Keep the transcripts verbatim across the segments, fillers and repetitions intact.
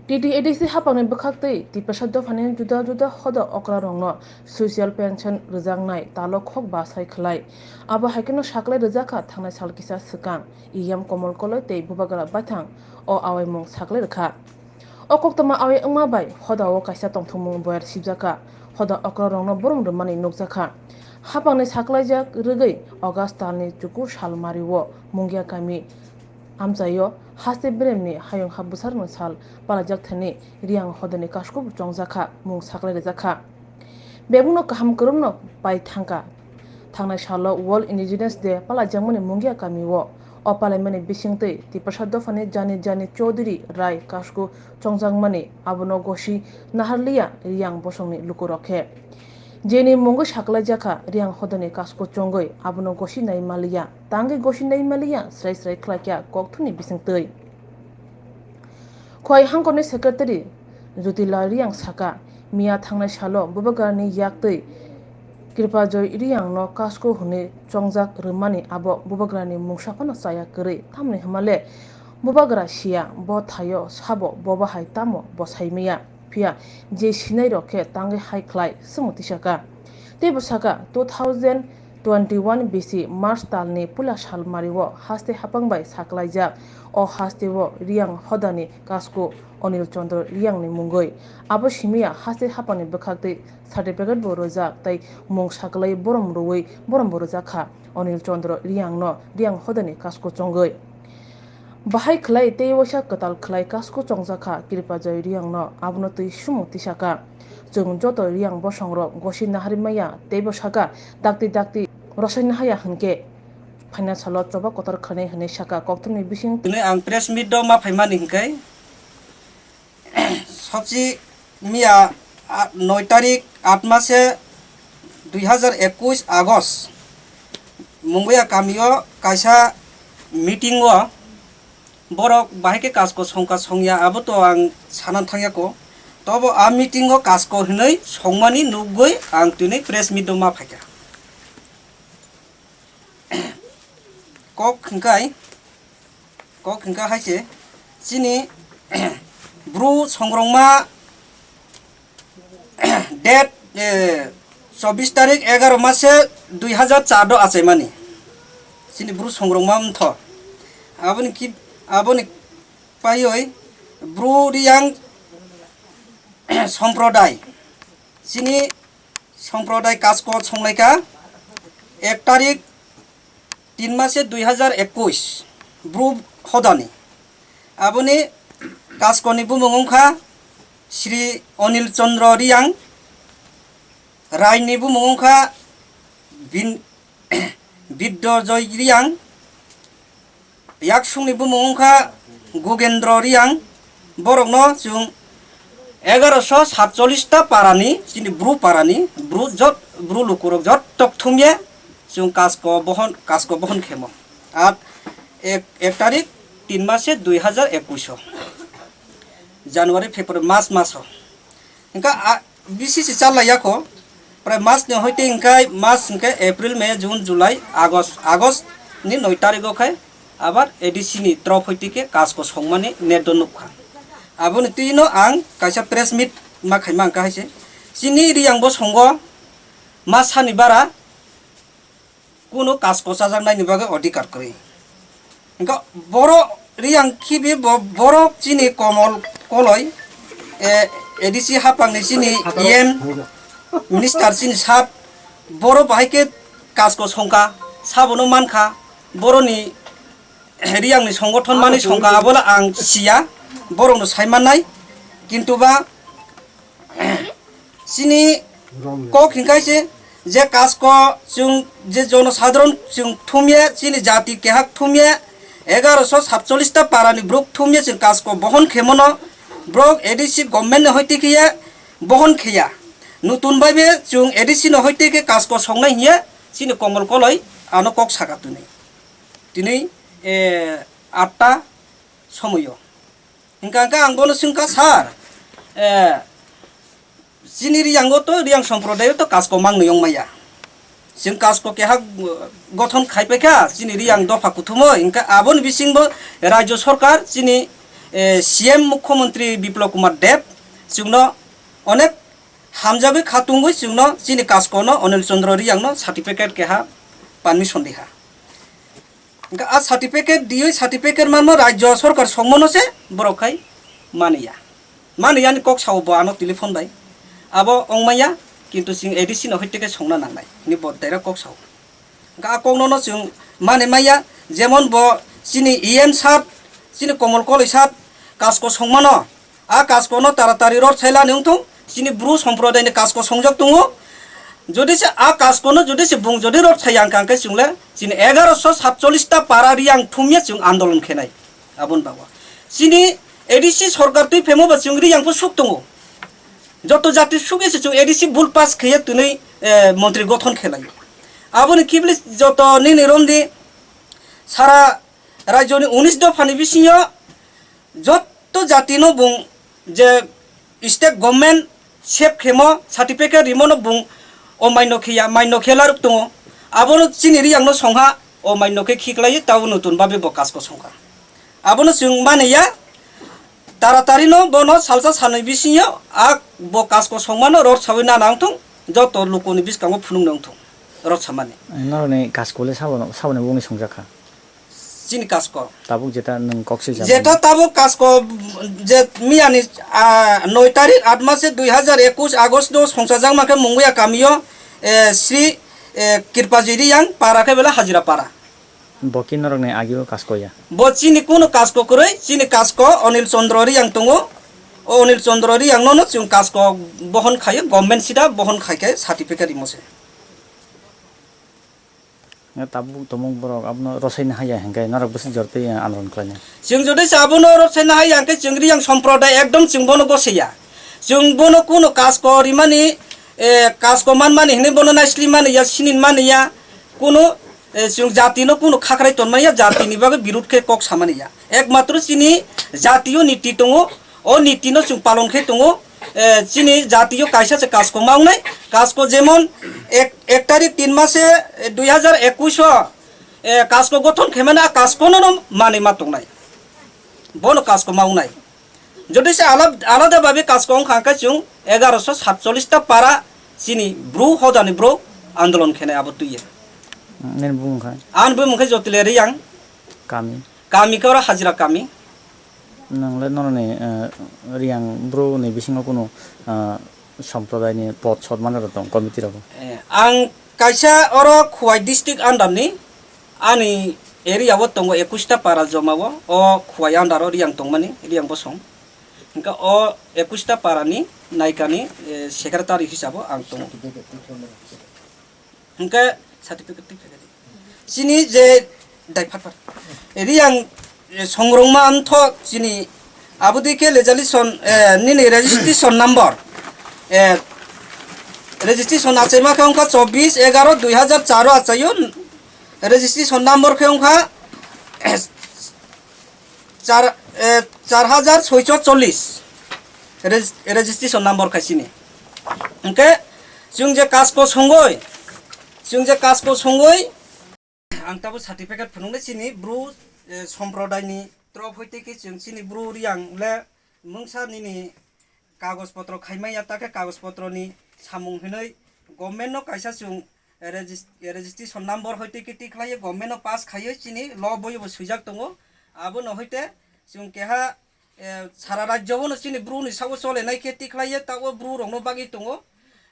T T A D C hapangni bwkhaktwi Tiprasa dophani juda juda hoda okrarokno social pension rwjaknai talo khok bachai khlai. Abo hai kheno saklai rwjakha thangnai sal kisa swkang E M Komol Koloi tei Bubagra Baithang o awaimung saklai rwkha. O koktwma awai wngma bai hodao kaisa tongthokmung boyar sibjakha. Hoda okrarokno borom rwmani nukjakha. Hapangni saklaijak rwgwi August talni chukur sal mario Mungia kami amchaio haste beremni hayung ha bwsarokni sal palaijak thani Riyang hodani kaskubo chongjakha, mung saklai rwjakha. Bebakno kaham kwrwngno pai thangkha. Thangnai salo World Indigenous Day palaijakmani Mungia kamio. O palaimani bisingtwi Tiprasa dophani jani jani Chaudhary Rai kasku chongjakmani abono gosi naharliya Riyang bosongni lukurok khe. Jeni mungwi saklaijakha Riyang hodani kasku chongwi abono gosi naimaliya, tangwi gosi naimaliya srai srai khlaikha kokthumni bisingtwi. Khowai hangkorni secretary Jyotila Riyang saka, miya thangnai salo Bubagrani yaktwi Kripajoy Riyangno kasku hwnwi chongjak rwmani abo Bubagrani mungsa phano chaya kwrwi, tamni hwnmale Bubagra siya, bo thaio sabo bo bahai tamo bo saimaya, phiya je sinairok khe tangwi hai khlai swngwi tisaka. Teibo saka, two thousand twenty-one bisi March talni puila salmario haste hapang bai saklaijak. O hasteo Riyang hodani kasku Anil Chandra Riyangni mungwi. Abo simiya haste hapangni bwkhaktwi certificate bo rwjak tei mung saklai borom rwui borom bo rwjak kha. Anil Chandra Riyangno Riyang hodani kasku chongwi. Bahai khlai tei waisa kwtal khlai kasku chongjak kha Kripajoy Riyangno, abono twi sumung tisaka. Chwng joto Riyang bosongrok gosi naharwi maya teibo saka, dakti dakti rosai nahaya hwnkhe phaina salo choba kotor khlainai hwnwi saka kokthumni bising. Tini ang press meet o ma phaimani hwnkhe, Sochi miya, a, noi tarik, aat mase, dui hazar ekush August, Mungbuya kamio kaisa meeting o borok bahai khe kasko songka songya abo to ang sana thangya ko. Tobo a meeting o kasko hinwi songmani nugwi ang tini press meet o ma phaikha. Kok hingkai, kok hingka hai se, chini bru songrongma date, eh, chobbish tarik egaro mase dui hazar char do achaimani. Chini bru songrongma mtho. Aboni ki, aboni paioi bru Riyang somprodai. Chini somprodai kasko songlaika ek tarik tin mase dui hazar ekush bru hodani. Aboni kaskoni bumung wngkha Shri Anil Chandra Riyang, Raini bumung wngkha Bin-, Biddojoy Riyang, Yaksungni bumung wngkha Gugendro Riyang, borokno chwng egaroso satchollish ta parani, chini bru parani, bru jot-, bru lukurok jottok thumye chwng kasko bohon, kasko bohon khemo. At ek, ek tarik tin mase dui hazar ekush o, January, February, March maso. Hingka a, bisi se chalai yako. Prai March ni hoite hingkai March hingke April, May, June, July, August, August ni noi tarik o khai abar A D C ni trop hoite ke kasko songmani net do nukha. Aboni twi no ang kaisa press meet ma khaima hingka haise. Chini Riyang bo songo ma sani bara kuno kasko chajaknaini bagwi odhikar kwrwi. Hingke borok Riyang khibi bo-, borok chini Komol Koloi, eh, A D C hapangni chini E M minister chini sap, borok bahai khe kasko songkha, sabono mankha, boroni Riyangni songothon mani songkha, abola ang siya, borokno sai mannai, kintu ba, Chini kok hingkai se je kasko chwng je jono sadharon chwng thumye, chini jati kehak thumye, egaroso satchollish ta parani borok thumye chwng kasko bohon khemono, borok A D C government ni hoite khiye bohon khiya. Nutun bai be chwng A D C no hoite khe kasko songnai hiye chini Komol Koloi ano kok saka tini. Tini, eh, atta somoyo. Hingka hingka ang bono swngkha, "Sir, eh, chini Riyango to, Riyang somprodayo to kasko mang nuyong maya. Chwng kasko keha gothon khai paikha, chini Riyang dopha kuthumo, hingka aboni bisingbo Rajyo Sorkar chini Eh, C M Mukhyamantri Biplab Kumar Deb chwngno onek hamjagwi khatungwi chwngno chini kaskono Anil Chandra Riyangno certificate keha permission diha. Hwnkhe a certificate diwi certificate manma rajya sorkar songmano se borok khai maniya. Maniyani kok sao bo ano telephone bai. Abo ongmaya, kintu chwng A D C no hoite khe songna nangnai. Hini bo daira kok sao. Hwnkhe a kokno no chwng mani maya, jemon bo chini E M sir, chini Komol Koloi sir, kasko songmano, a kasko no taratari rot sailani wngthung, chini Bru somprodai ni kasko songjak tongo. Jodi se a kasko no jodi se bung jodi rot saya hwnkha hwnkhe chwngle chini egaroso satchollish ta para Riyang thumya chwng andolon khenai. Aboni bago chini A D C sorkar twi phemo ba chwng Riyang pho suk tongo. Joto jati sugwi se chwng A D C bul pass khaiya twnwi, eh, montri gothon khelai. Aboni kibli joto nini romdi sara rajyoni unis dophani bisingo joto jatino bung je state government sep khemo certificate rimono bung o maino khiya, maino khela ruk tongo. Abono chini Riyangno songha o maino khe khiklai tabo nutun babe bo kasko songkha. Abono chwng maniya, taratari no bono salsa sanwi bisingo a bo kasko songmano rot sawi nana wngthung, joto lukuni bwskango phunukna wngthung rot samani. Norokni kasko le sabo, saboni bongni songjakha? Chini kasko. Tabuk jeta nwng kok swijak. Jeta tabuk kasko je miyani, ah, noi tarik aat mase dui hajar ekush August no songchajakma khe Munguya kamio, eh, Sri, eh, Kirpaji Riyang para khe bela Hajira para. Bo ki norokni agio kasko ya? Bo chini kuno kasko kwrwi, chini kasko Anil Chandra Riyang tongo. O Anil Chandra Riyang nono chwng kasko bohon khaio, government sida bohon khaikhe certificate rimo se. Nga tabuk tomung borok abono rosai na haya hingkai norok bwswk jor twi andolon khlainai. Chwng jodi se abono rosai na haya hingkai chwng Riyang somprodai ekdom chwng bono gosaya. Chwng bono kuno kasko rimani, eh, kasko manmani hinwi bono naisli mani ya, sinin mani ya. Kuno, eh, chwng jatino kuno khakrai tonmani ya, jatini bagwi birud khe kok samani ya. Ekmatro chini jatio niti tongo, o nitino chwng palon khe tongo. Eh, chini jatio kaisa se kasko mawngnai, kasko jemon ek, ek tarik tin mase, eh, dui hajar ekush o, eh, kasko gothon khe mani a kaskono no manwi ma tongnai. Bono kasko mawngnai. Jodi se alab-, alada babe kasko wngkha hwnkhe chwng egaroso satchollish ta para chini Bru hodani borok andolon khenai abo twiya. Nini bumung kha? Ani bumung khe Jotile Riyang. Kami? Kami khe oro Hajira kami. Nang le noroni, eh, Riyang Bru ni bisingo kunu, eh, somprodai ni pod sot mano rok tong committee rok? Eh, ang kaisa oro Khowai district under ni ani area o tongo ekush ta para joma o, o Khowai under o Riyang tongmani, Riyang bosong. Hingke o ekush ta para ni naikani, eh, secretary hisabo ang tongo. Hingke certificate twi phaikha di. Chini je dai phat phat. Riyang, eh, songrongma amtho chini abodi khe legislation, eh, nini registration number. Eh, registration achaima khe wngkha chobbish egaroh dui hajar char o achaio. Registration number khe wngkha, eh, char, eh, char hajar soicho chollish reg-, registration number khai sini. Hingke chwng je kasko songoi, chwng je kasko songoi, ang tabo certificate phunuknai chini Bru, eh, somprodai ni torof hoite khe chwng chini Bru Riyang le mungsa nini kagoj potro khaimaya, ta khe kagoj potro ni samung hinwi government no kaisa chwng regis-, registration number hoite khe tikhlaiwi government no pass khaiwi chini law boi bo swijak tongo. Abono hoite chwng keha, eh, sara rajyo bono chini Bru ni sago chole nai khe tikhlaiwi ta o Bru rok no bagwi tongo.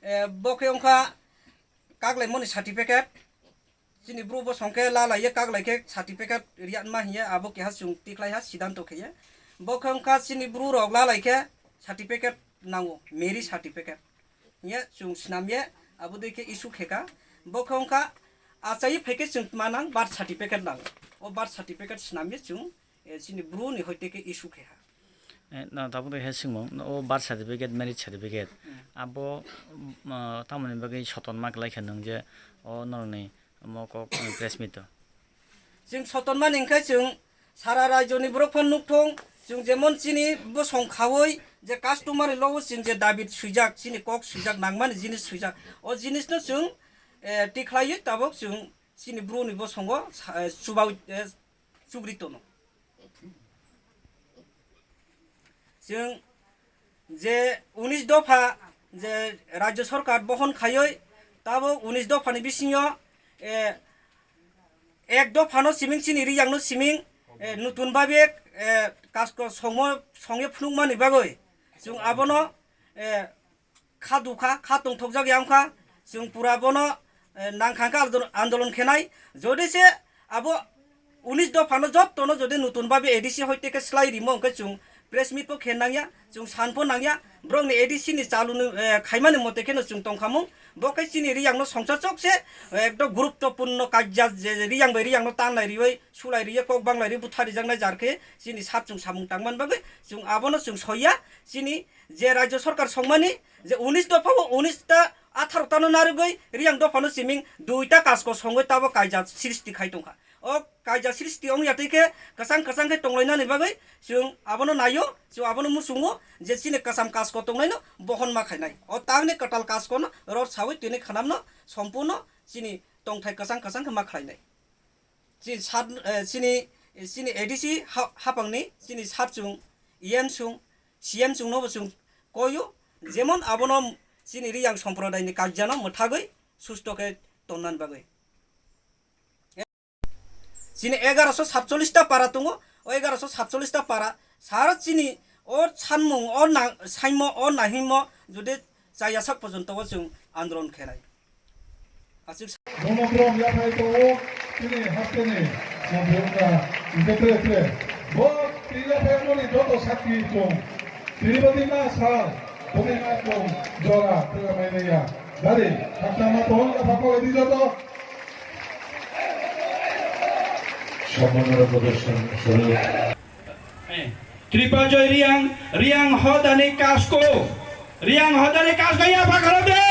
Eh, bo khe wngkha kaglai mani certificate. Chini Bru bosong khe lalaiye kaglai khe certificate riyatma hiye abo keha chwng tikhlai ha sidanto kheye. Bo khe wngkha chini Bru rok lalai khe certificate nango, marriage certificate. Hiye chwng swnamye abo dei khe issue khe kha. Bo khe wngkha achaiye phai khe chwng tma nang birth certificate nango. O birth certificate swnamye chwng, eh, chini Bru ni hoite khe issue khe ha. Eh, no, tabuk tei he swngmung, no, o birth certificate, marriage certificate, hmm, abo, mm, ah, tamoni bagwi sotonma kwlai kha nwng je o norokni omo kok, mm, press meet o? Chwng sotonmani hwnkhe chwng sara rajyoni borok phano nukthung, chwng jemon chini bosong khaui je customary law o chwng je dabi swijak, chini kok swijak, nangmani jinis swijak, o jinisno chwng, eh, tikhlaiwi tabuk chwng chini Bru ni bosongo sa-, eh, chubaui, eh, chugri tono. Chwng je unis dopha je Rajya Sarkar bohon khaiwi, tabo unis dophani bisingo, eh, ek dophano siming chini Riyangno siming, eh, nutun babe, eh, kasko songmo, songye phunukmani bagwi chwng abono, eh, kha dukha, kha tongthokjak ya wngkha, chwng pura bono, eh, nangkha khe andol-, andolon khenai. Jodi se abo unis dophano jottono jodi nutun babe A D C hoite khe slai rimo hwnkhe chwng press meet pho khe nangya, chwng san pho nangya. Borokni A D C ni chaluni, eh, khaimani mote kheno chwng tongkhamung. Bo khe chini Riyangno songcha chok se, eh, ekdom guruttopurno kajya je Riyang bai Riyangno tanlai riwi, sulai riwi, kok banglai riwi, butharijaknai jar khe chini sat chwng samung tangmani bagwi chwng abono chwng soiya. Chini je Rajya Sarkar songmani je unis dopha o unis ta atharo tano narwgwi Riyang dophano siming duita kasko songwi tabo kaijak srishti khai tongkha. O kaijak srishti wngya twi khe kwchang kwchang khe tonglainani bagwi chwng abono naio, chwng abono muchungo je chini kwcham kasko tongnaino bohon ma khainai. O tangni kwtal kaskono rot sawi tini khanamno sompurno chini tongthai kwchang kwchang khe ma khlainai. Chini sat, eh, chini, chini A D C ha-, hapangni chini sat chwng, E M chwng, C M chwngno bo chwng koio, jemon abono chini Riyang somprodayni kajjano mwthagwi susto khe tonnani bagwi. Chini egaroso satchollish ta para tongo, o egaroso satchollish ta para sara chini o sanmung, o na-, saimo, o nahimo jodi chaya sak porjonto o chwng andolon khenai. Aswk sa- Bono brom yaphai tongo, chini hasteni mantri wngkha, hingkhe tre tre. Bo twi yaphai mani joto sakki chwng. Tiribati ma sal, boni ma chwng jora, tira mai naiya. Dari, hakna ma tong, yapha kok edi joto. সম্মাননা প্রদর্শন স্বরূপ। Tripajoy Riang, Riang hodani kasko, Riang hodani kasko ya pakaro de.